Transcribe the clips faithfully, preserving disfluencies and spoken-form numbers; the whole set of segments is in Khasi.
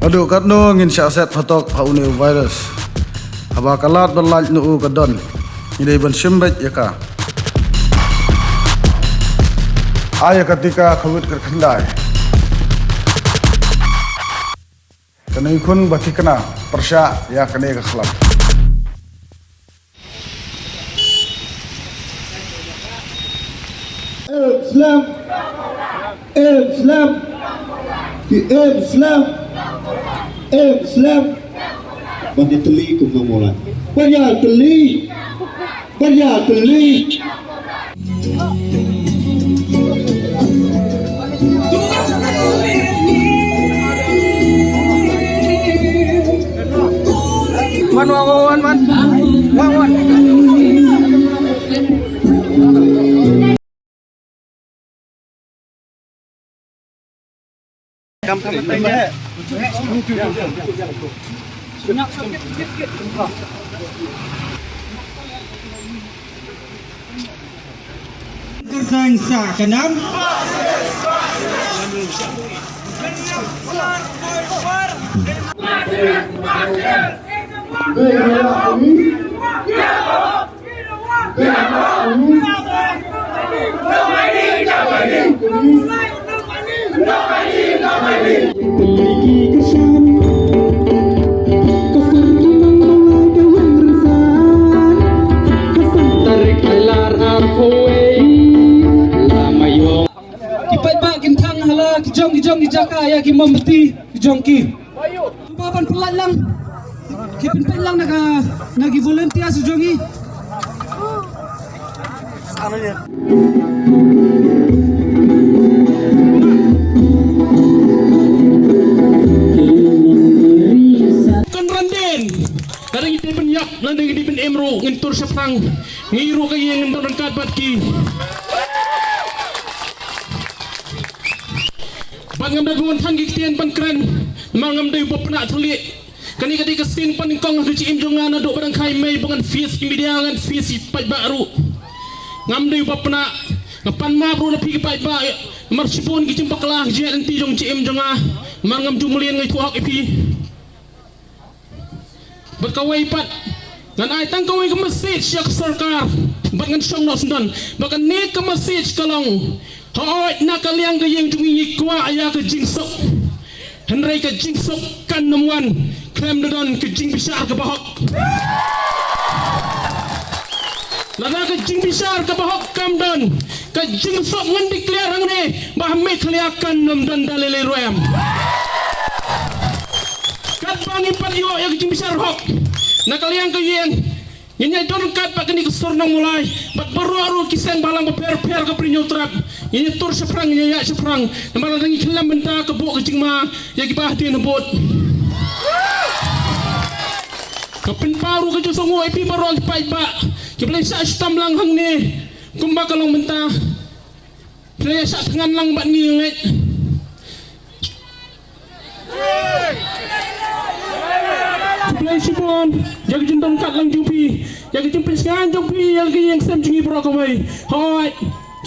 Haduh katno ngin shah set phatok ha une u virus? Haba ka lad ban lait noh u ka don, ngi dei ban shim beit ïa ka. Ai ïa ka tika Covid kyrkhyndai. Kane khun ba thikna pyrshah ïa kane ka khlam. Em slem. Em slem. Ki em slem. Em slem. Ban ïa tylli kum nong Mawlai. Ban ïa tylli. Ban ïa tylli. Wan, wan, wan, wan, wan. Wan, wan. Kyrteng sa ka nam. Ki paidbah kin thang ha la ki jong ki jong ki jaka ïa ki mombati ki jong ki. Kumba ban pynlait lang. Ki pynpeit lang na ka, na ki volunteer sa jong ngi. Kan randen. Lada ngi dei ban ïap, lada ngi dei ban im ruh, ngin tur shaphrang. Ngi ruh ka ïing ngin don ryngkat bad ki. Bad ngam dei ban than ki ktien ban kren, namar ngam dei u bapnah thylliej. Kane ka dei ka sien panyngkong ha ka jingim jong nga naduh ba dang kha i mei ba ngan face ki media, ngan face ki paidbah ruh. Ngam dei u bapnah, nga pan map ruh na phi ki paidbah, namar shibun ki jingbakla ha ka jingïaid lynti jong jingim jong nga, namar ngam ju mlien, nga ïathuh hok ïa phi. Bad kawei pat, ngan ai tang kawei ka message ïa ka sorkar. Bad ngan shong noh syndon. Bad kane ka message ka long, hooid, na ka liang ka ïing jong ngi ngi kwah ïa ka jingsuk. Hynrei ka jingsuk kan ym wan khlem da don ka jingbishar kaba hok. Lada ka jingbishar kaba hok kam don, ka jingsuk ngan declare hangne ba ha Meghalaya kan ym don da lei lei ruh em. Katba ngim pat ïoh ïa ka jingbishar hok na ka liang ka ïing, ngin ïa don ryngkat bad kane ka sur Nongmawlai bad baroh ruh ki seng bhalang bapher bapher ka Bri Hynñiewtrep. Ngin ïa tur shaphrang, ngin ïa ïaid shaphrang. Namar lada ngi khlem bynta ka buh ka jingma ïa ki ba hadien habud. Ka pynpaw ruh ka jingsngewnguh ïa phi baroh ki paidbah kiba la shah shitom lang hangne kumba ka long mynta. Phi la ïa shah thngan lang bad ngi, ngeit. Khublei shibun ïa ka jingdon ryngkat lang jong phi, ïa ka jingpynsngew jong phi ïa ka ïing sem jong ngi baroh kawei. Hooid,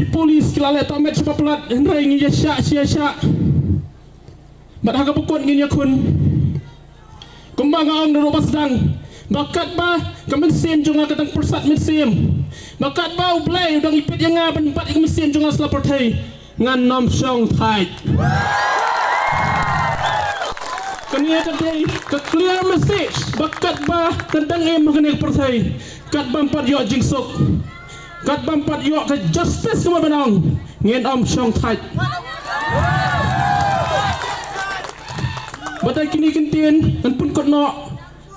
ki pulit ki la leh tohmet shibun palat, hynrei ngi ïa shah, ïa shah. Bad ha kaba kut ngin ïakhun. Kumba nga ong naduh ba sdang, ba katba ka mynsiem jong nga ka dang pyrsad mynsiem, ba katba U Blei u dang ïapeit ïa nga ban bat ïa ka mynsiem jong nga sla pyrthei, ngan ym shong thait. Kane ka dei ka clear message ba katba ka dang im ha kane ka pyrthei, katba ym pat ïoh jingsuk, katba ym pat ïoh ka justice, kumba ban ong, ngin ym shong thait. Bad da kine ki ktien ngan pynkut noh.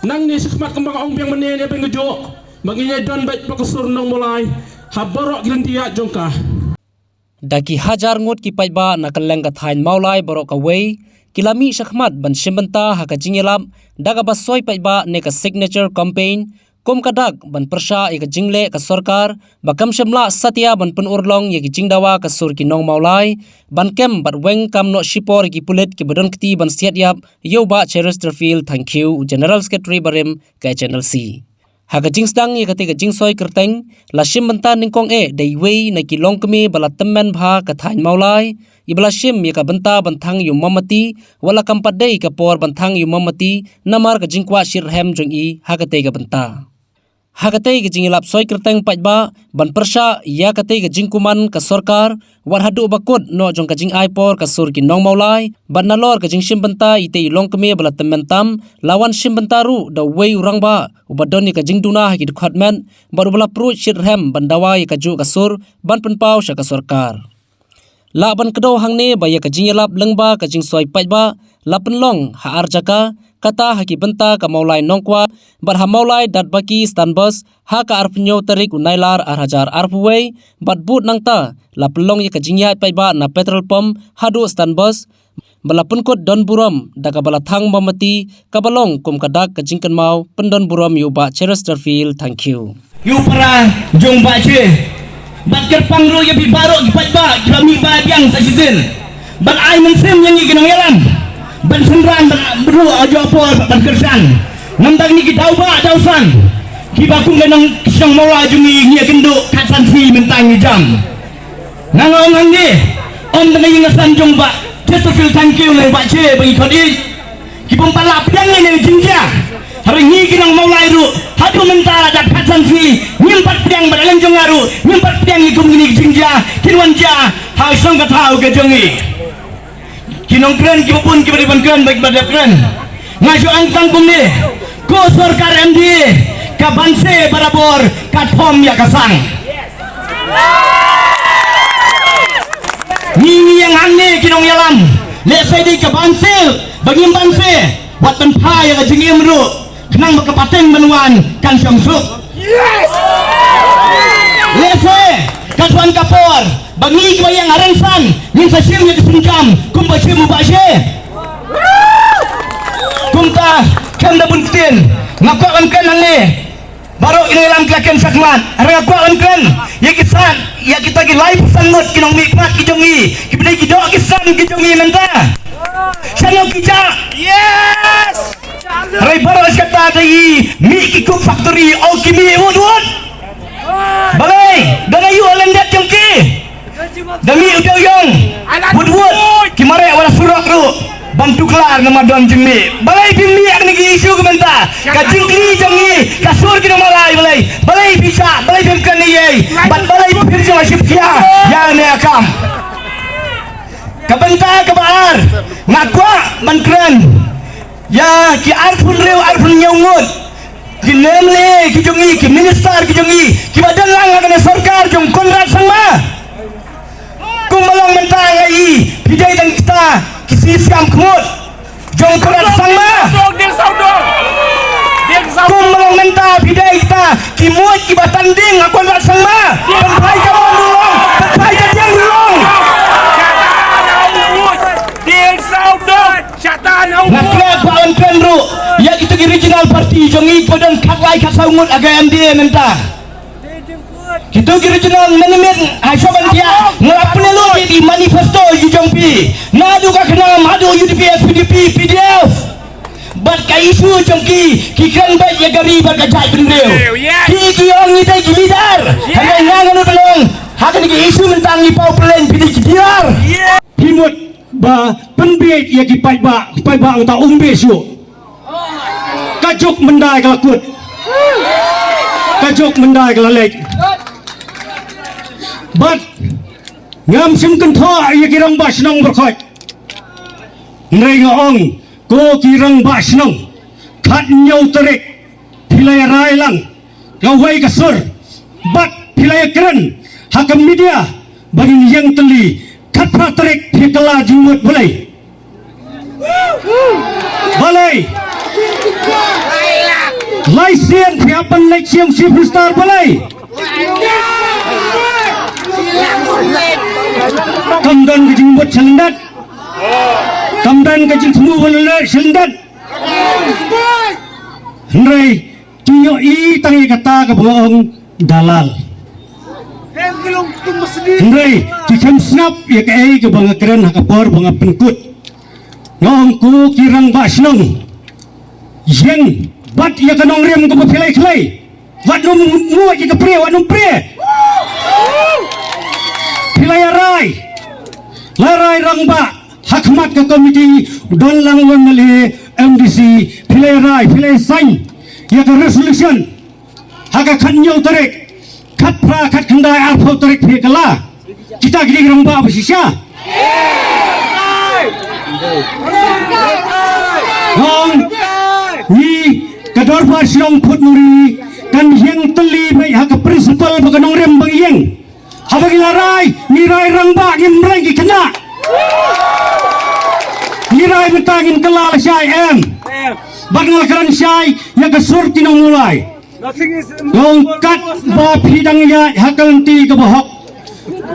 Nangne shakhmat kumba nga ong biang mynne ne biang kajuh, ba ngin ïa don beit bad ka sur Nongmawlai ha baroh ki lynti ïaid jong ka. Da ki hajar ngut ki paidbah na kylleng ka thaiñ Mawlai baroh kawei ki la mih shakhmat ban shim bynta ha ka jingïalap da kaba soi paidbah ne ka signature campaign, kum ka dak ban pyrshah ïa ka jingleh ka sorkar ba kam shym lah satia ban pynurlong ïa ki jingdawa ka sur ki nong Mawlai, ban kem bad weng kam noh shipor ïa ki pulit kiba don kti ban siat ïap ïa u Bah Cheristerfield Thangkhiew, u General Secretary barim ka H N L C. Ha ka jingsdang ïa katei ka jingsoi kyrteng, la shim bynta nyngkong eh da iwei na ki longkmie ba la tymmen bha ka thaiñ Mawlai, iba la shim ïa ka bynta ban thang ïa u mombati, wat la kam pat dei ka por ban thang ïa u mombati, namar ka jingkwah shitrhem jong i ha katei ka bynta. Ha katei ka jingïalap soi kyrteng paidbah, ban pyrshah ïa katei ka jingkuman ka sorkar, wat haduh ba kut noh jong ka jingai por ka sur ki nong Mawlai, bad nalor ka jingshim bynta itei i longkmie ba la tymmen tam, la wan shim bynta ruh da uwei u rangbah, uba don ïa ka jingduna ha ki dkhot met, bad uba la pruid shitrhem ban dawa ïa kajuh ka sur, ban pynpaw sha ka sorkar. Lah ban kdew hangne ba ïa ka jingïalap lyngba ka jingsoi paidbah, la pynlong ha ar jaka, kata ha ki bynta ka Mawlai Nongkwah, bad ha Mawlai Datbaki Stand Bus, ha ka arphew hynñiew tarik u Nailar ar hajar arphew wei, bad bud nangta, la pynlong ïa ka jingïaid paidbah na petrol pump, haduh Stand Bus, ba la pynkut don burom, da kaba la thang mombati, kaba long kum ka dak ka jingkynmaw, pyndon burom ïa u Bah Chesterfield Thangkhiew. Ïa u para jong Bah Che. Bad kyrpang ruh ïa phi baroh ki paidbah, kiba mih ba biang sa shisien. Bad ai mynsiem ïa ngi ki nongïalam. Ban synran bad ruh ha jong por ban kyrshan. Namar ngi ki daw ba daw san. Kiba kum ka nong shnong Mawlai jong ngi ngi ïakynduh kat san sngi mynta ngi jam. Nga nga ong hangne, ym tang ïa nga san jong Bah Chesterfield Thangkhiew lane Bah Che ba ngi khot ïeit. Ki bym pat lah pdiang ïa ka jingjia. Hynrei ngi ki nong Mawlai ruh, haduh mynta la dap khatsan sngi, ngim pat pdiang bad lem jong nga ruh, ngim pat pdiang ïa kum kine ki jingjia, kin wan jia ha shnong ka thaw ka jong ngi. Ki nongkren kiba bun kiba dei ban kren bad kiba dei ban kren. Nga shu ong tang kumne, ko sorkar M D A, ka banse barabor, ka thom ïa ka sang. Ngi ngi ïa hangne ki nongïalam. Lehse dei ka banse, ba ngim banse. Wat pynphai ïa ka jingim ruh. Khnang ba ka pateng ban wan kan shong suk. Lehse, kat wan ka por. Ba ngi kiba ïeng ha rynsan. Ngin sa shim ïa ka sienjam. Kumba shim u Bah Che. Kumta, khlem da bun ktien. Nga kwah ban kren hangne. Baroh ki nongïalam ki la kren shakhmat. Hynrei nga kwah ban kren ïa ki san, ïa kita ki laiphew san ngut ki nongmihkhmat ki jong ngi, kiba dei ki doh ki san ki jong ngi mynta. Shano ki jah? Hynrei baroh shi katta da i mih ki kup factory, oh ki mih wut wut. Balei, da la ïoh lyndet jong ki. Da mih u dewïong. Wut wut. Ki mareh wat la surok ruh. Ban tuklar namar don jingmih. Balei phim mih ïa kine ki issue ki mynta. Ka jingkylli jong ngi. Ka sur ki nong Mawlai balei. Balei phi shah. Balei phim kren ïa ei. Bad balei phim shah shipkhia. Ïa kane ka kam. Ka bynta kaba ar. Nga kwah ban kren. Ïa ki arphew hynriew arphew hynñiew ngut. Ki M L A ki jong ngi, ki minister ki jong ngi, kiba don lang ha kane sorkar jong Conrad Sangma. Kumba long mynta nga i, phi dei tang kita ki sisiam khmut jong Conrad Sangma. Kumba long mynta phi dei kita ki mut kiba tanding ha Conrad Sangma. Pynphai ka wan ruh long, pynphai ka diang ruh long. Nga klet ba yn kren ruh ïa kito ki regional party jong ngi kiba don khatlai khatsaw ngut ha ka M D A mynta. Kito ki regional mynmiet ha sha ban thiah nga la pynlut ïa ki manifesto ki jong phi. Naduh ka KHNAM haduh U D P, S P D P, P D F. Bad ka issue jong ki, ki kren beit ïa ka ri bad ka jaitbynriew. Ki ki ong ngi dei ki leader. Hynrei nga ngan lut ban ong ha kane ka issue mynta ngi paw pynleng phi dei ki leader. Phi mut ba pynbieit ïa ki paidbah, ki paidbah ngta um bieit shuh. Ka juk mynta ka la kut. Ka juk mynta ka la leit. Bad ngam shym kynthoh ïa ki rangbah shnong baroh khoit. Hynrei nga ong ko ki rangbah shnong, khathynñiew tarik phi la ïa rai lang kawei ka sur bad phi la ïa kren ha ka media ba ngin ïeng tylli. Khatphra tarik phi kylla jingmut balei? Balei? Lai sien phi hap ban leit sha ïing Chief Minister balei? Kam don ka jingmut sha lyndet. Kam don ka jingthmu ban leit sha lyndet. Hynrei ki ïohi tang ïa kata kaba nga ong dalal. Hynrei ki khlem sngap ïa kaei kaba nga kren ha ka por ba nga pynkut. Nga ong ko ki rangbah shnong, ïeng bad ïa ka nongrim kaba khlei khlei. Wat num muaj ïa ka prie, wat num prie. Phi la ïa rai. La rai rangbah ha khmat ka komiti u don lang u M L A, M D C, phi la ïa rai, phi la ïa sign ïa ka resolution ha ka khathynñiew tarik, khatphra, khatkhyndai, arphew tarik phi kylla. Kita ki dei ki rangbah ba shisha. Ong ngi ka dorbar Shillong Phutmuri kan ïeng tylli beit ha ka principle ba ka nongrim ba ngi ïeng. Haba ngi la rai, ngi rai rangbah, ngim rai ki khynnah. Ngi rai mynta ngin kylla lashai em. Bad nga la kren shai ïa ka sur ki nongmulai. Nothing is Ong kat ba phi dang ïaid ha ka lynti kaba hok,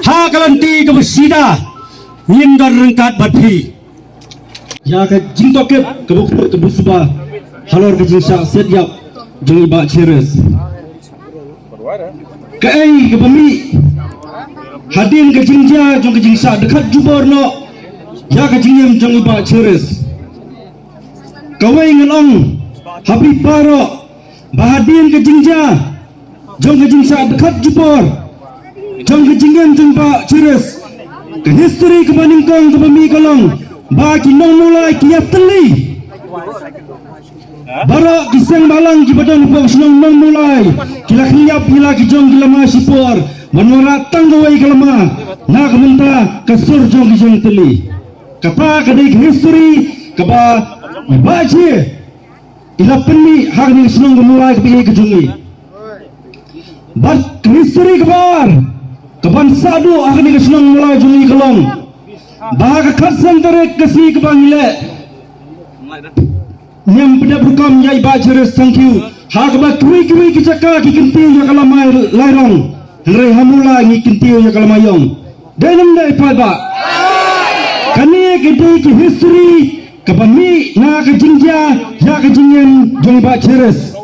ha ka lynti kaba sida, ngin don ryngkat bad phi. Ïa ka jingtohkit kaba khuid kaba suba halor ka jingshah set ïap jong i Bah Cherish. Kaei kaba mih hadien ka jingjia jong ka jingshah dkhot jubor noh ïa ka jingim jong i Bah Cherish? Kawei ngan ong ha phi baroh ba hadien ka jingjia jong ka jingshah dkhot jubor jong ka jingim jong i Bah Cherish, ka history kaba nyngkong kaba mih ka long ba ki nongmulai ki ïatylli. Baroh ki seng bhalang kiba don hapoh shnong Nongmulai ki la khyndiat ïa la ki jong ki lama shipor ban wanrah tang kawei ka lama na ka bynta ka sur jong ki jingtylli. Kata ka dei ka history kaba i Bah Cherish i la pynmih ha kane ka shnong ka Mulai kaba ïeit ka jong i. Bad ka history kaba ar kaban sah duh ha kane ka shnong Mulai jong i ka long ba ha ka khatsan tarik ka sngi kaba ngi leh niam pdep rukom ïa i Bah Cherish Thangkhiew ha kaba kiwei kiwei ki jaka ki kyntiew ïa ka lama lairong, hynrei ha Mulai ngi kyntiew ïa ka lama ïong. Dei ne ym dei paidbah? Kane ka dei ka history kaba mih na ka jingjia ïa ka jingim jong i Bah Cherish.